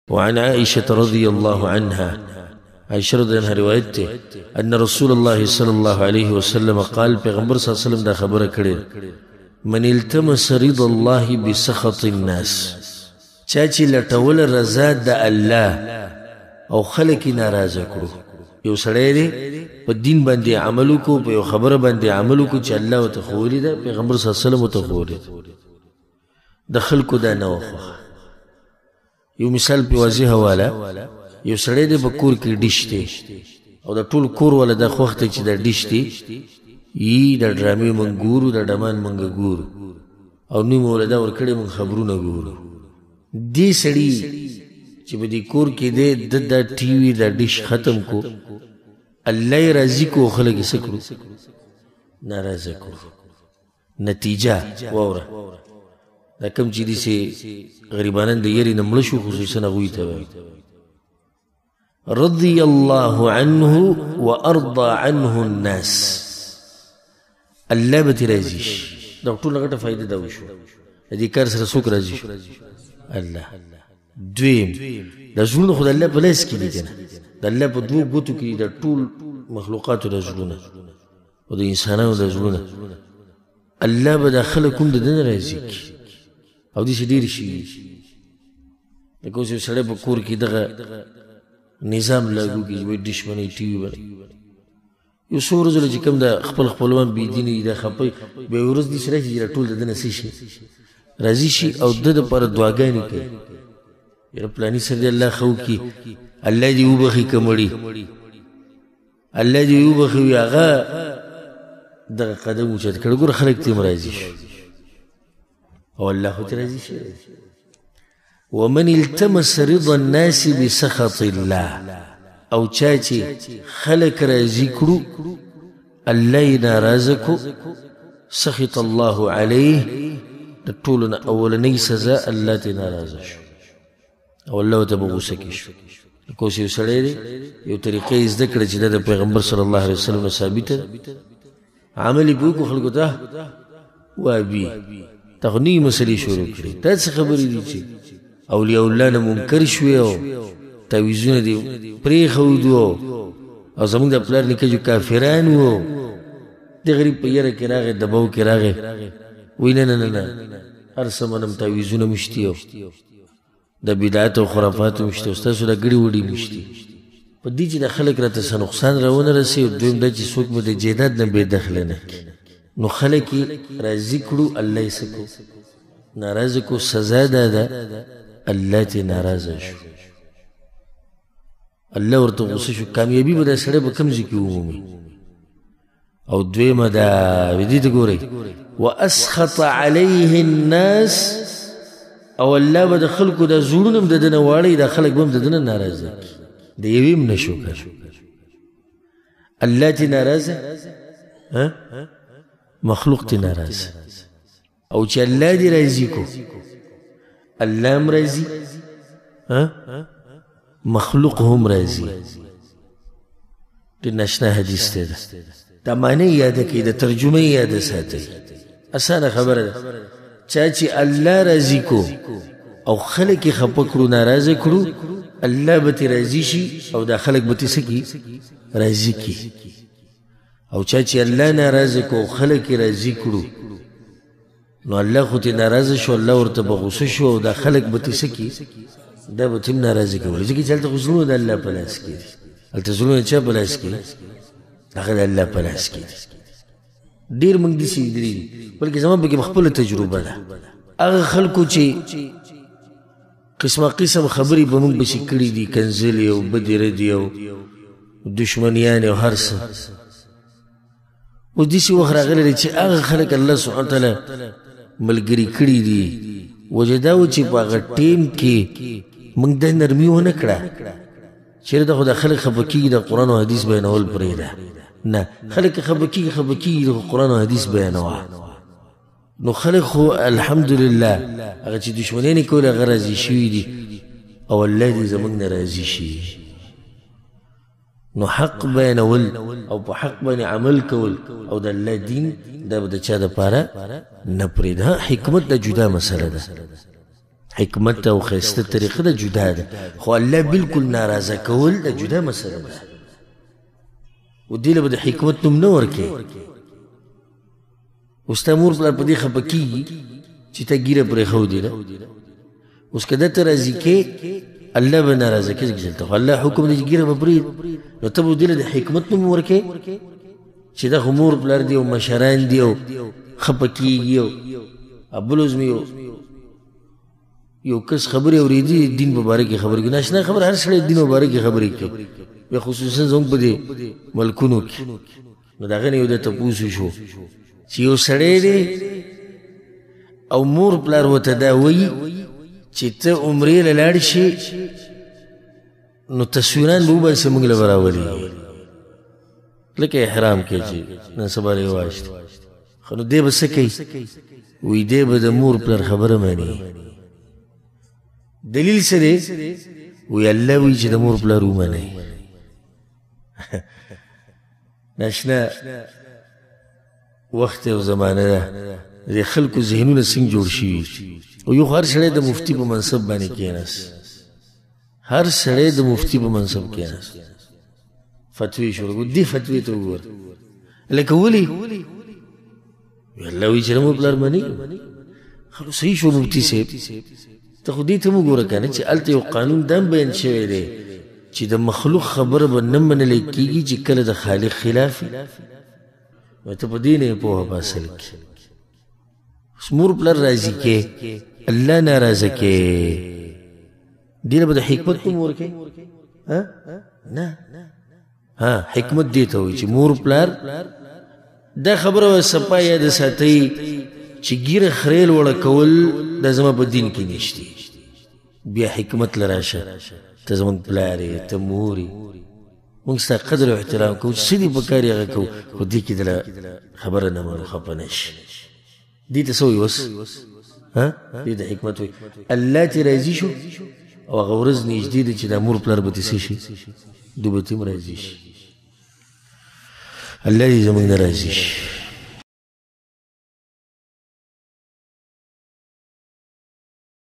وعن عائشة رضي الله عنها، عائشة رضی الله عنها روایت ته، ان رسول الله صلی الله علیه وسلم قال، پیغمبر صلی الله علیه وسلم دا خبره کړې، من التمس رضا الله بسخط الناس، چا چې لټوله رضا د الله او خلک یې ناراضه کړو. یو سړی دی په دین باندې عمل وکړو، په یو خبره باندې عمل وکړو چې الله ورته ښوولې ده، پیغمبر صلی الله علیه وسلم ورته ښوولې ده، د خلکو دا نه وه خوښه. یو مثال په واضح حواله، یو سړی دی په کور کې ډیش دی او د ټول کور والا دا خوښ دی چې دا ډیش دی، یي د ډرامې مونږ ګورو، د ډمان مونږ ګورو، او نوم یې ورله دا ورکړی مونږ خبرونه ګورو. دې سړي چې په دې کور کې دی د دا ټي وي دا ډیش ختم کو، الله یې راضي کړو، خلک یې څه کړو؟ ناراضه کړو. نتیجه واوره، دا کوم چې داسې غریبانان د یرې نه مړه شو، خصوصا هغوی ته وایي رضی الله عنه وارضى عنه الناس، الله به ترې راضي شي. دا ټوله غټه فایده دا وشوه، د دې کار سره څوک راضي شو؟ الله. دویم، دا زړونه خو د الله په لاس کې دي که نه، د الله په دوو ګوتو کې دي د ټول مخلوقاتو د زړونه او د انسانانو د زړونه. الله به دا خلک هم د ده نه راضي کړي. او داسې ډېر شي دي، لکه اوس یو سړی په کور کې دغه نظام لاګو کړي چې وایي ډش بنوي، ټي وي بنوي، یو څو ورځو له چې کوم د خپل خپلوان بې دینه دي، دا خپه وي، بیا یوه ورځ داسې راشي چې دا ټول د ده نه څه شي راضي شي او د ده دپاره دعاګانې کوي، یاره پلاني سره دې الله ښه وکړي، الله دې وبخښي که مړي، الله دې وبخښي. وي هغه دغه قدم اوچت کړ، ګوره خلک ترې هم راضي شو او الله خو ترې راضي شي. ومن التمس رضا الناس بسخط الله، او چا چې خلک راضي کړو الله یې ناراضه کړو، سخط الله علیه، د ټولو نه اولنۍ سزا الله ترې ناراضه شو او الله ورته په غوسه کې شو. لکه اوس یو سړی دی، یو طریقه یې زده کړه چې دا د پیغمبر صلی الله علیه وسلم نه ثابته ده، عمل یې پرې وکړو، خلکو ته وابي تا خو نوې مسلې شروع کړې، دا څه خبرې دي چې اولیاء الله نه منکر شوې او تعویذونه دې پرېښودو او زموږ د پلار نیکه چې کافران وو، د غریب په یره کې راغی، دباو کې راغی، وایي نه نه نه نه، هر څه منم، تعویذونه مو شتي او د بدعت او خرافاتو مو شته او ستاسو دا ګړي وړي مو شتي. په دې چې دا خلک راته څه نقصان راونه رسوي، او دویم دا چې څوک مو د جایداد نه بې دخله نه کړي، نو خلک یې راضي کړو، الله یې څه کړو؟ ناراضه کړو. سزا دا ده الله ترې ناراضه شو، الله ورته غوسه شو. کامیابي به دا سړی په کوم ځای کې ومومي؟ او دویمه دا دې ته ګورئ، واسخط علیه الناس، او الله به د خلکو دا زړونه هم د ده نه واړوي، دا خلک به هم د ده نه ناراضه کړي. د یوې هم نه شو که الله ترې ناراضه، مخلوق ترې ناراضه، او چې الله دې راضي کو، الله هم راضي، مخلوق هم راضي. ډېر ناشنا حدیث دی ده، دا معنی یاده کړئ، د ترجمه یاده ساتئ، اسانه خبره ده. چا چې الله راضي کو او خلک یې خفه کړو، ناراضه کړو، الله به ترې راضي شي او دا خلک به ترې څه کړي؟ راضي کړي. او چا چې الله ناراضه کو او خلک یې راضي کړو، نو الله خو ترې ناراضه شو، الله ورته په غوسه شو، او دا خلک به ترې څه کړي؟ دا به ترې هم ناراضه کوي، ځکه چې هلته خو زړونه د الله په لاس کې دي. هلته زړونه چا په لاس کې دي؟ هغه د الله په لاس کې دي. ډېر موږ داسې لیدلي دي، بلکې زما پکې خپله تجربه ده. هغه خلکو چې قسمه قسم خبرې په موږ پسې کړي دي، کنځلې او بدې ردې او دشمنیانې او هر څه، اوس داسې وخت راغلی دی چې هغه خلک الله سبحانه وتعالی ملګري کړي دي. وجه دا وه چې په هغه ټیم کې موږ دا نرمي ونه کړه، چېرې دا خو دا خلک خفه کېږي، د قرآن او حدیث بیانول پرېږده. نه، خلک خفه کېږي، خفه کېږي، خو قرآن او حدیث بیانوه. نو خلک خو الحمدلله هغه چې دښمنۍ نه کولې هغه راضي شوي دي، او الله دې زموږ نه راضي شي. نو حق بیانول او په حق باندې عمل کول او د الله دین دا به د چا دپاره نه پرېږده. حکمت دا جدا مسله ده. حکمت او ښایسته طریقه ده جدا ده، خو الله بالکل ناراضه کول ده جدا مسله ده. و دې له به د حکمت نوم نه ورکې. اوس ستا مور پلار په دې خفه کېږي چې تا ږیره پرېښودې ده. اوس که ده ته راضي کې، الله به ناراضه کېږي، ځکه چې خو الله حکم دی چې ږیره به پرېږدي، نو ته به دې له د حکمت نوم ورکې چې دا خو مور پلار دی او مشران دی او خفه کېږي. او بل ورځ مې یو کس خبرې اورېدې، دین په باره کې خبرې کوي، ناشنا خبره، هر سړی دین په باره کې خبرې کوي، بیا خصوصا زموږ په دې ملکونو کې. نو د هغه نه یو د تپوس وشو چې یو سړی دی او مور پلار ورته دا وایي چې ته عمرې له لاړ شې نو تصویران به وباسې موږ له به راولېږي، لکه احرام کې چې نن سبا رواج دی. خو نو دی به څه کوي؟ وایي دی به د مور پلار خبره مني. دلیل څه دی؟ وایي الله وایي چې د مور پلار ومنئ. ناشنا وخت او زمانه ده، د خلکو ذهنونه څنګه جوړ شوي. او یو خو هر سړی د مفتي په منصب باندې کښېناست، هر سړی د مفتي په منصب کښېناست، فتوی شروع کړه. دې فتوی ته وګوره لکه ولې الله وایي چې د مور پلار مني. خلو صحیح شو مفتي صاحب، ته خو دې ته هم وګوره که نه چې هلته یو قانون دا هم بیان شوی دی چې د مخلوق خبره به نه منلی کېږي چې کله د خالق خلاف وي. نو ته په دې نه یې پوهه په اصل کې. اوس مور پلار راضي کې، الله ناراضه کې، دې له به د حکمت نوم ورکوې؟ نه، ها حکمت دې ته وایي چې مور پلار دا خبره به صفا یاده ساتئ چې ږیره خریل وړه کول دا زما په دین کې نشته. بیا حکمت له راشه، ته زموږ پلار یې، ته مور یې، موږ ستا قدر او احترام کوو، چې څه دي په کار یې هغه کوو، خو دې کې دله خبره نه منو، خفه نه شي. دې ته څه وایي اوس؟ ها دې ته حکمت وایي. الله ترې راضي شو او هغه ورځ نږدې ده چې دا مور پلار به ترې څه شي، دوی به ترې هم راضي شي. الله دې زموږ نه راضي شي.